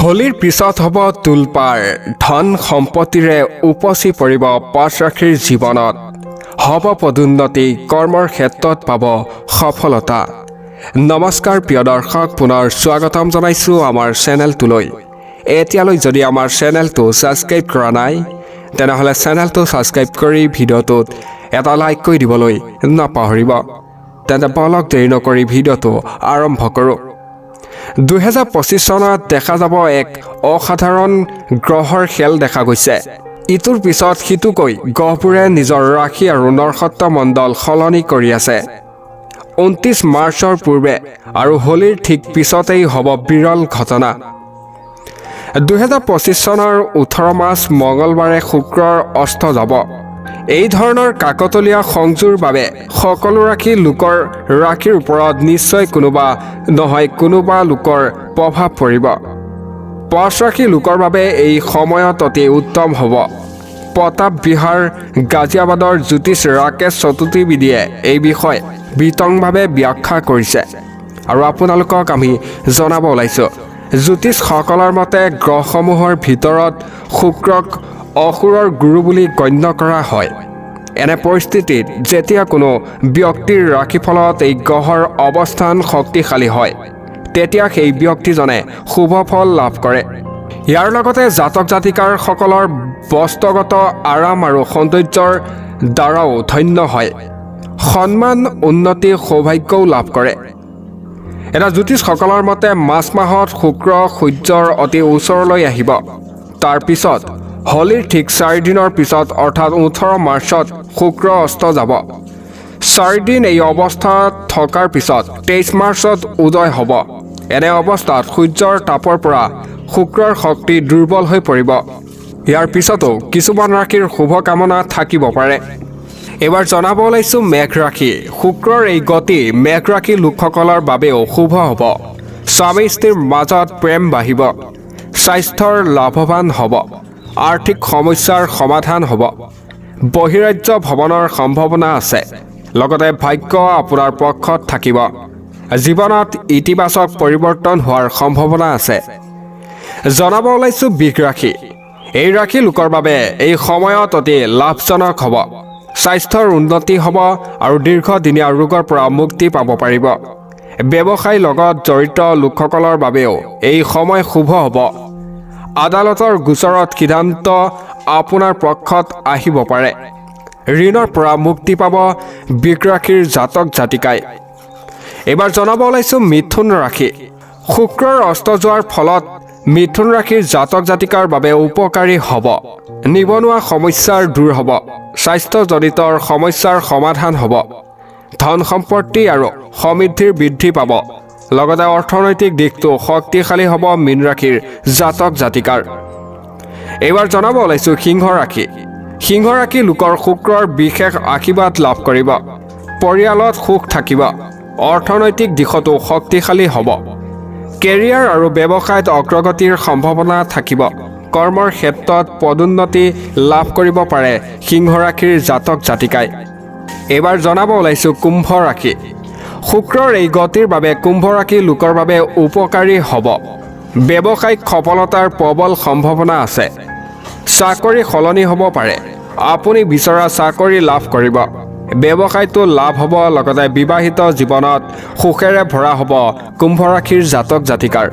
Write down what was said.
হোলীৰ পিছত হ'ব তোলপাৰ। ধন সম্পত্তিৰে উপচি পৰিব পাঁচ ৰাশিৰ জীৱনত। হ'ব পদোন্নতি, কৰ্মৰ ক্ষেত্ৰত পাব সফলতা। নমস্কাৰ প্ৰিয় দৰ্শক, পুনৰ স্বাগতম জনাইছোঁ আমাৰ চেনেলটোলৈ। এতিয়ালৈ যদি আমাৰ চেনেলটো ছাবস্ক্ৰাইব কৰা নাই, তেনেহ'লে চেনেলটো ছাবস্ক্ৰাইব কৰি ভিডিঅ'টোত এটা লাইক কৰি দিবলৈ নাপাহৰিব। তেন্তে বলক, দেৰি নকৰি ভিডিঅ'টো আৰম্ভ কৰোঁ। 2025 চনত দেখা যাব এক অসাধাৰণ গ্ৰহৰ খেল দেখা গৈছে। ইটোৰ পিছত সিটোকৈ গ্ৰহবোৰে নিজৰ ৰাশি আৰু নক্ষত্ৰ মণ্ডল সলনি কৰি আছে। 29 মাৰ্চৰ পূৰ্বে আৰু হোলীৰ ঠিক পিছতেই হ'ব বিৰল ঘটনা। 2025 চনৰ 18 মাৰ্চ মঙলবাৰে শুক্ৰৰ অস্ত যাব। এই ধৰণৰ কাকতলীয়া সংযোৰ বাবে সকলো ৰাশি লোকৰ ৰাশিৰ ওপৰত নিশ্চয় কোনোবা নহয় কোনোবা লোকৰ প্ৰভাৱ পৰিব। পাঁচ ৰাশি লোকৰ বাবে এই সময়ত অতি উত্তম হ'ব। প্ৰতাপ বিহাৰ গাজিয়াবাদৰ জ্যোতিষ ৰাকেশ চতুৰ্বেদীয়ে এই বিষয়ে বিতংভাৱে ব্যাখ্যা কৰিছে আৰু আপোনালোকক আমি জনাব ওলাইছোঁ। জ্যোতিষসকলৰ মতে গ্ৰহসমূহৰ ভিতৰত শুক্ৰক অসুৰৰ গুৰু বুলি গণ্য কৰা হয়। এনে পৰিস্থিতিত যেতিয়া কোনো ব্যক্তিৰ ৰাশিফলত এই গ্ৰহৰ অৱস্থান শক্তিশালী হয়, তেতিয়া সেই ব্যক্তিজনে শুভ ফল লাভ কৰে। ইয়াৰ লগতে জাতক জাতিকাৰসকলৰ বস্তুগত আৰাম আৰু সৌন্দৰ্যৰ দ্বাৰাও ধন্য হয়। সন্মান, উন্নতি, সৌভাগ্যও লাভ কৰে। এটা জ্যোতিষসকলৰ মতে মাৰ্চ মাহত শুক্ৰ সূৰ্যৰ অতি ওচৰলৈ আহিব। তাৰ পিছত হোলীৰ ঠিক 4 দিনৰ পিছত, অৰ্থাৎ 18 মাৰ্চত শুক্ৰ অস্ত যাব। 4 দিন এই অৱস্থাত থকাৰ পিছত 23 মাৰ্চত উদয় হ'ব। এনে অৱস্থাত সূৰ্যৰ তাপৰ পৰা শুক্ৰৰ শক্তি দুৰ্বল হৈ পৰিব। ইয়াৰ পিছতো কিছুমান ৰাশিৰ শুভকামনা থাকিব পাৰে। এইবাৰ জনাব ওলাইছোঁ মেঘ ৰাশি। শুক্ৰৰ এই গতি মেঘ ৰাশি লোকসকলৰ বাবেও শুভ হ'ব। স্বামী স্ত্ৰীৰ মাজত প্ৰেম বাঢ়িব। স্বাস্থ্যৰ লাভৱান হ'ব। আৰ্থিক সমস্যাৰ সমাধান হ'ব। বহিৰাজ্য ভ্ৰমণৰ সম্ভাৱনা আছে। লগতে ভাগ্য আপোনাৰ পক্ষত থাকিব। জীৱনত ইতিবাচক পৰিৱৰ্তন হোৱাৰ সম্ভাৱনা আছে। জনাব ওলাইছোঁ বৃষ ৰাশি। এই ৰাশি লোকৰ বাবে এই সময়ত অতি লাভজনক হ'ব। স্বাস্থ্যৰ উন্নতি হ'ব আৰু দীৰ্ঘদিনীয়া ৰোগৰ পৰা মুক্তি পাব পাৰিব। ব্যৱসায়ৰ লগত জড়িত লোকসকলৰ বাবেও এই সময় শুভ হ'ব। আদালতৰ গোচৰত সিদ্ধান্ত আপোনাৰ পক্ষত আহিব পাৰে। ঋণৰ পৰা মুক্তি পাব বৃষ ৰাশিৰ জাতক জাতিকাই। এইবাৰ জনাব ওলাইছোঁ মিথুন ৰাশি। শুক্ৰৰ অস্ত যোৱাৰ ফলত মিথুন ৰাশিৰ জাতক জাতিকাৰ বাবে উপকাৰী হ'ব। নিবনুৱা সমস্যাৰ দূৰ হ'ব। স্বাস্থ্যজনিত সমস্যাৰ সমাধান হ'ব। ধন সম্পত্তি আৰু সমৃদ্ধিৰ বৃদ্ধি পাব। লগতে অৰ্থনৈতিক দিশটো শক্তিশালী হ'ব মীন ৰাশিৰ জাতক জাতিকাৰ। এইবাৰ জনাব ওলাইছোঁ সিংহ ৰাশি। সিংহ ৰাশি লোকৰ শুক্ৰৰ বিশেষ আশীৰ্বাদ লাভ কৰিব। পৰিয়ালত সুখ থাকিব। অৰ্থনৈতিক দিশতো শক্তিশালী হ'ব। কেৰিয়াৰ আৰু ব্যৱসায়ত অগ্ৰগতিৰ সম্ভাৱনা থাকিব। কৰ্মৰ ক্ষেত্ৰত পদোন্নতি লাভ কৰিব পাৰে সিংহ ৰাশিৰ জাতক জাতিকাই। এইবাৰ জনাব ওলাইছোঁ কুম্ভ ৰাশি। শুক্ৰৰ এই গতিৰ বাবে কুম্ভ ৰাশি লোকৰ বাবে উপকাৰী হ'ব। ব্যৱসায়িক সফলতাৰ প্ৰবল সম্ভাৱনা আছে। চাকৰি সলনি হ'ব পাৰে। আপুনি বিচৰা চাকৰি লাভ কৰিব। ব্যৱসায়টো লাভ হ'ব। লগতে বিবাহিত জীৱনত সুখেৰে ভৰা হ'ব কুম্ভ ৰাশিৰ জাতক জাতিকাৰ।